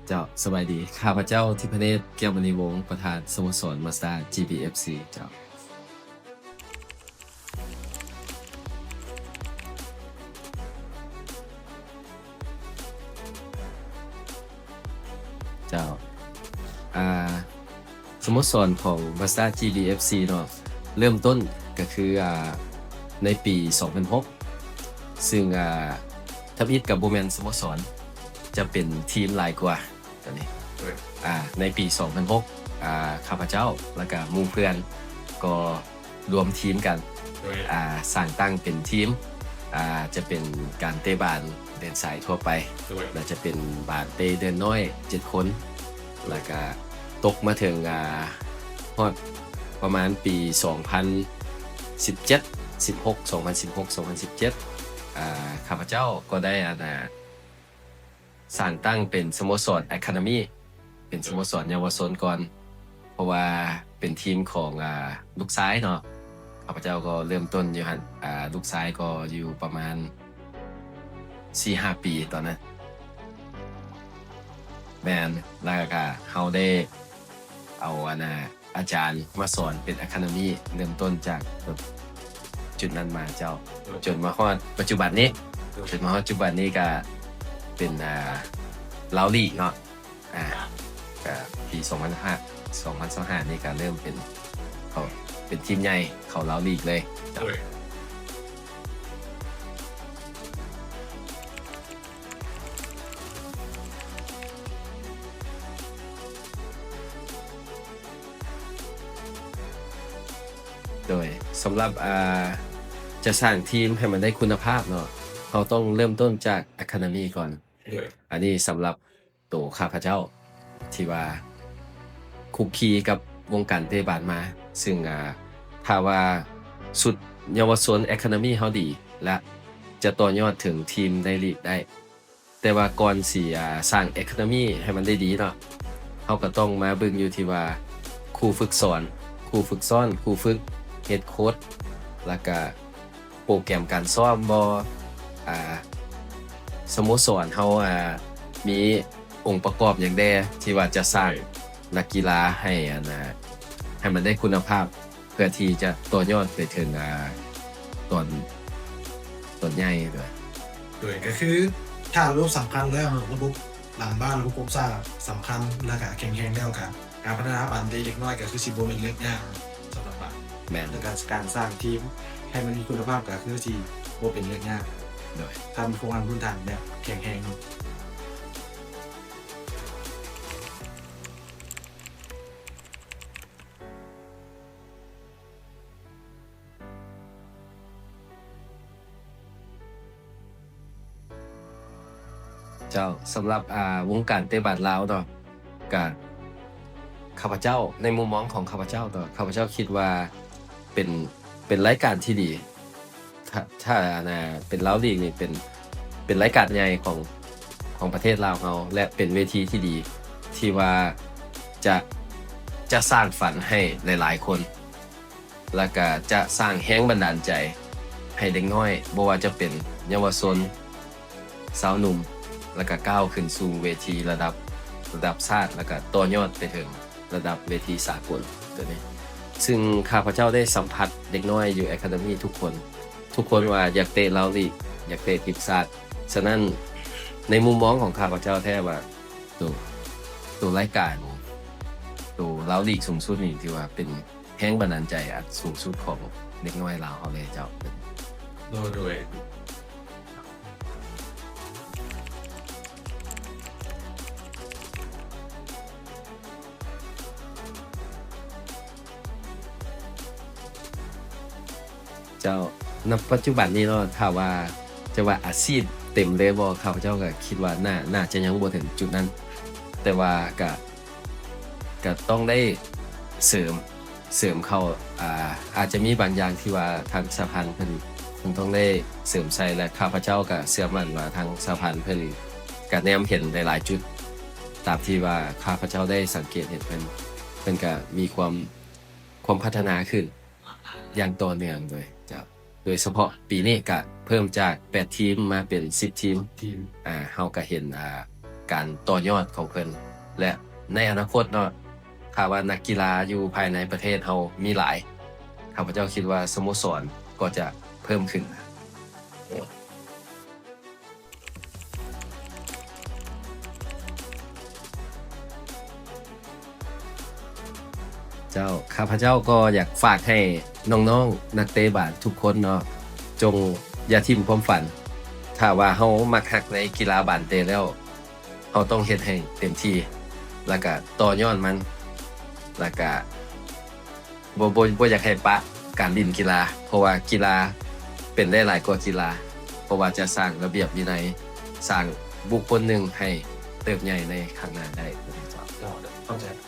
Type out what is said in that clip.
ເຈົ້າ ສະບາຍດີ. ຂ້າພະເຈົ້າ ທິບພະເນດ ແກ້ວມະນີວົງ ປະທານສະໂມສອນມາສຕາ ຈີບີເອັຟຊີ ເຈົ້າ. ເຈົ້າ ອ່າ ສະໂມສອນຂອງມາສຕາ ຈີບີເອັຟຊີ ເນາະ ເລີ່ມຕົ້ນກະຄື ອ່າ ໃນປີສອງພັນຫົກ ຊຶ່ງ ອ່າ ທຳອິດກະບໍ່ແມ່ນສະໂມສອນ ຈະເປັນທີມຫຼາຍກວ່າ ໂດຍ ອ່າ ໃນປີສອງພັນຫົກ ອ່າ ຂ້າພະເຈົ້າ ແລ້ວກະໝູ່ເພື່ອນກໍລວມທີມກັນ ໂດຍ ອ່າ ສ້າງຕັ້ງເປັນທີມ ອ່າ ຈະເປັນການເຕະບານເດີນສາຍທົ່ວໄປ ໂດຍ ແລ້ວຈະເປັນບານເຕະເດີນນ້ອຍເຈັດຄົນ ແລ້ວກະຕົກມາເຖິງ ອ່າ ຮອດປະມານປີສອງພັນສິບເຈັດ ສິບຫົກ ສອງພັນສິບຫົກ ສອງພັນສິບເຈັດ ອ່າ ຂ້າພະເຈົ້າກໍໄດ້ ອັນ ອ່າ ສ້າງຕັ້ງເປັນສະໂມສອນ Academy ເປັນສະໂມສອນເຍົາວະຊົນກ່ອນ ເພາະວ່າເປັນທີມຂອງ ອ່າ ລູກຊາຍເນາະ ຂ້າພະເຈົ້າກໍເລີ່ມຕົ້ນຢູ່ຫັ້ນ ອ່າ ລູກຊາຍກໍຢູ່ປະມານສີ່ຫ້າປີຕອນນັ້ນ ແມ່ນ ແລ້ວກະເຮົາໄດ້ເອົາ ອັນ ອ່າ ອາຈານມາສອນເປັນ Academy ເລີ່ມຕົ້ນຈາກຈຸດນັ້ນມາເຈົ້າ ໂດຍ ຈົນມາຮອດປັດຈຸບັນນີ້ ໂດຍ ຈົນມາຮອດຈຸດບັນນີ້ກະເປັນ ອ່າ ລາວລີກເນາະ ອ່າ ກະປີສອງພັນຊາວຫ້າ ສອງພັນຊາວຫ້ານີ້ກະເລີ່ມເປັນ ເຂົ້າ ເປັນທີມໃຫຍ່ເຂົ້າລາວລີກເລີຍ ໂດຍ ໂດຍ ສຳລັບ ອ່າ ຈະສ້າງທີມໃຫ້ມັນໄດ້ຄຸນນະພາບເນາະ ເຮົາຕ້ອງເລີ່ມຕົ້ນຈາກ Academy ກ່ອນ ໂດຍ ອັນນີ້ສຳລັບ ໂຕຂ້າພະເຈົ້າທີ່ວ່າຄຸກຄີກັບວົງການເຕະບານມາ ຊຶ່ງ ອ່າ ຖ້າວ່າຊຸດເຍົາວະຊົນ Academy ເຮົາດີ ແລະ ຈະຕໍ່ຍອດເຖິງທີມໃນລີກໄດ້ ແຕ່ວ່າກ່ອນຊິ ອ່າ ສ້າງ Academy ໃຫ້ມັນໄດ້ດີເນາະ ເຮົາກໍຕ້ອງມາເບິ່ງຢູ່ທີ່ວ່າຄູຝຶກສອນ ຄູຝຶກສອນ ຄູຝຶກ Head Coach ແລ້ວກະ ໂປຣແກຣມການຊ້ອມບໍ່ ອ່າ ສະໂມສອນເຮົາ ອ່າ ມີອົງປະກອບຫຍັງແດ່ທີ່ວ່າຈະສ້າງ ໂດຍ ນັກກິລາໃຫ້ ອັນ ອ່າ ໃຫ້ມັນໄດ້ຄຸນນະພາບ ເພື່ອທີ່ຈະຕໍ່ຍອດໄປເຖິງ ອ່າ ຕອນ ຕອນໃຫຍ່ໂດຍ ໂດຍ ກໍຄືຖ້າລະບົບສຳຄັນແລ້ວ ລະບົບຫຼັງບ້ານ ລະບົບໂຄງສ້າງສຳຄັນ ແລ້ວກະແຂງແຮງແລ້ວ ກະ ການພັດທະນາບານເຕະເດັກນ້ອຍກໍຄືຊິບໍ່ແມ່ນເລື່ອງຍາກສຳລັບບານ ແມ່ນ ແລ້ວກໍການສ້າງທີມໃຫ້ມັນມີຄຸນນະພາບກໍຄືຊິບໍ່ເປັນເລື່ອງຍາກ ໂດຍ ຖ້າມີໂຄງຮ່າງພື້ນຖານແບບແຂງແຮງ. ເຈົ້າ ສຳລັບ ອ່າ ວົງການເຕະບານລາວເນາະ ກະ ຂ້າພະເຈົ້າ ໃນມຸມມອງຂອງຂ້າພະເຈົ້າເນາະ ຂ້າພະເຈົ້າຄິດວ່າເປັນ ເປັນລາຍການທີ່ດີ ຖ້າ ຖ້າ ອັນນ່າ ເປັນລາວລີກນີ້ເປັນ ເປັນລາຍການໃຫຍ່ຂອງ ຂອງປະເທດລາວເຮົາ ແລະ ເປັນເວທີທີ່ດີ ທີ່ວ່າຈະ ຈະສ້າງຝັນໃຫ້ຫຼາຍໆຄົນ ແລ້ວກະຈະສ້າງແຮງບັນດານໃຈໃຫ້ເດັກນ້ອຍ ບໍ່ວ່າຈະເປັນເຍົາວະຊົນ ຊາວໜຸ່ມ ແລ້ວກະກ້າວຂຶ້ນສູ່ເວທີລະດັບ ລະດັບຊາດ ແລ້ວກະຕໍ່ຍອດໄປເຖິງລະດັບເວທີສາກົນໂຕນີ້ ຊຶ່ງຂ້າພະເຈົ້າໄດ້ສຳຜັດເດັກນ້ອຍຢູ່ Academy ທຸກຄົນ ທຸກຄົນວ່າຢາກເຕະລາວລີກ ຢາກເຕະທີມຊາດ. ສະນັ້ນ ໃນມຸມມອງຂອງຂ້າພະເຈົ້າແທ້ວ່າ ໂຕ ໂຕລາຍການ ໂຕລາວລີກສູງສຸດນີ້ ຖືວ່າເປັນແຮງບັນດານໃຈອັນສູງສຸດຂອງເດັກນ້ອຍລາວເຮົາເລີຍເຈົ້າ. ໂດຍ ໂດຍ. ເຈົ້າ ນຳປັດຈຸບັນນີ້ເນາະ ຖ້າວ່າຈະວ່າອາຊີບເຕັມເລີຍບໍ່ ຂ້າພະເຈົ້າກໍຄິດວ່າໜ້າ ໜ້າຈະຍັງບໍ່ເຖິງຈຸດນັ້ນ ແຕ່ວ່າກະ ກະຕ້ອງໄດ້ເສີມ ເສີມເຂົ້າ ອາ ອາດຈະມີບາງຢ່າງທີ່ວ່າທາງສະຫະພັນເພິ່ນ ເພິ່ນຕ້ອງໄດ້ເສີມໃສ່ ແລະ ຂ້າພະເຈົ້າກະເຊື່ອໝັ້ນວ່າທາງສະຫະພັນເພິ່ນກະແນມເຫັນຫຼາຍໆຈຸດ ຕາມທີ່ວ່າຂ້າພະເຈົ້າໄດ້ສັງເກດເຫັນເພິ່ນ ເພິ່ນກະມີຄວາມ ຄວາມພັດທະນາຂຶ້ນຢ່າງຕໍ່ເນື່ອງໂດຍ ເຈົ້າ ໂດຍສະເພາະປີນີ້ກະເພີ່ມຈາກແປດທີມມາເປັນສິບທີມ ທີມ ອາ ເຮົາກະເຫັນ ອາ ການຕໍ່ຍອດຂອງເພິ່ນ ແລະ ໃນອະນາຄົດເນາະ ຖ້າວ່ານັກກິລາຢູ່ພາຍໃນປະເທດເຮົາມີຫຼາຍ ຂ້າພະເຈົ້າຄິດວ່າສະໂມສອນກໍຈະເພີ່ມຂຶ້ນ. ເຈົ້າ ຂ້າພະເຈົ້າກໍຢາກຝາກໃຫ້ນ້ອງໆ ນັກເຕະບານທຸກຄົນເນາະ ຈົ່ງຢ່າຖິ້ມຄວາມຝັນ. ຖ້າວ່າເຮົາມັກຮັກໃນກິລາບານເຕະແລ້ວ ເຮົາຕ້ອງເຮັດໃຫ້ເຕັມທີ່ ແລ້ວກະຕໍ່ຍອດມັນ ແລ້ວກະບໍ່ ບໍ່ ບໍ່ຢາກໃຫ້ປະການຫຼິ້ນກິລາ ເພາະວ່າກິລາເປັນໄດ້ຫຼາຍກວ່າກິລາ ເພາະວ່າຈະສ້າງລະບຽບວິໄນ ສ້າງບຸກຄົນໜຶ່ງໃຫ້ເຕີບໃຫຍ່ໃນຂ້າງໜ້າໄດ້. ເຈົ້າ ເຂົ້າໃຈ.